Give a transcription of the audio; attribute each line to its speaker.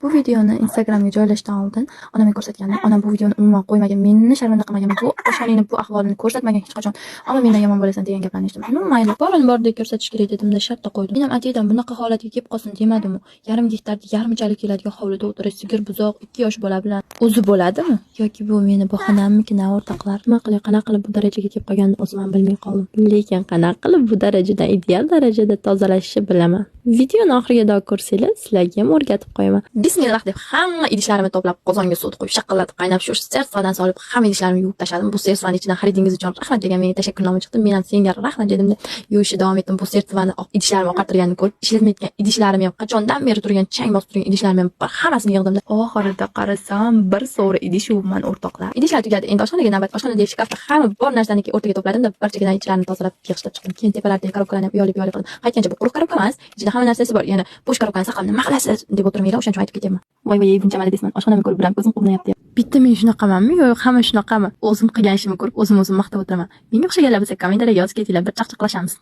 Speaker 1: Bu videoni Instagramga joylashdan oldin onamga ko'rsatgandim. Onam bu videoni umuman qo'ymagan, meni sharmanda qilmagan, bu oshxonangni bu ahvolini ko'rsatmagan hech qachon. "Ammo mendan yomon bo'lasan" degan gaplarni eshitdim. Ну, mayli, borini bordek ko'rsatish kerak dedimda, shartta qo'ydim. Men ham ataydan bunaqa holatga kelib qolsin demadimu. Yarim gektarda yarmichalik keladigan hovlida o'tirish, sigir, buzoq, 2 yosh bola bilan o'zi bo'ladimi? Yoki bu meni bahonammikin, o'rtoqlar? Nima qilay, qanaqa qilib bu darajaga kelib qolganini o'zim ham bilmay qoldim. Lekin qanaqa qilib bu darajadan ideal darajada tozalashishni bilaman. Videoni oxiriga dor ko'rsanglar, sizlarga ham o'rgatib qo'yaman. Bismillah deb hamma idishlarimni to'plab, qozonga suv qo'yib, shaqillatib qaynab, shu средство dan solib, hamma idishlarimni yuvib tashladim. "Bu средство ni ichidan xaridingiz uchun rahmat" degan menga tashakkurnoma chiqdi. Men ham "Senga rahmat" dedimda, yuvishni davom etdim. Bu средство ni idishlarimni oqartirganini ko'rib, ishlatmayotgan idishlarim ham, qachondan beri turgan, chang bosib turgan idishlarimni ham bir hammasini yig'dimda. Oxirida qarasam, bir sovra idish yuvibman, o'rtoqlar. Idishlar tugadi. Endi oshxonaga navbat. Oshxonadagi shkafda hamma bor narsani o'rtaga to'pladimda, bir chekkadan ichlarini tozalab, yig'ishtirib chiqdim. Keyin tepalardagi korobkalarni ham uyali buyali qildim. Qaytgancha bu quruq korobka emas, ichida hamma narsasi bor. Yana "Bo'sh korobkani saqlab nima qilasiz?" deb o'tirmanglar, o'shaning uchun aytib ketyapman. Voy voy, buncha молодец man. Oshxonamni ko'rib biram ko'zim quvnayapti. Bitta men shunaqamanmi yo hamma shunaqami? O'zim qilgan ishimni ko'rib, o'zim o'zim maqtab o'tiraman. Menga o'xshaganlar bo'lsa, kommentariyga yozib ketinglar, bir chaqchaqlashamiz.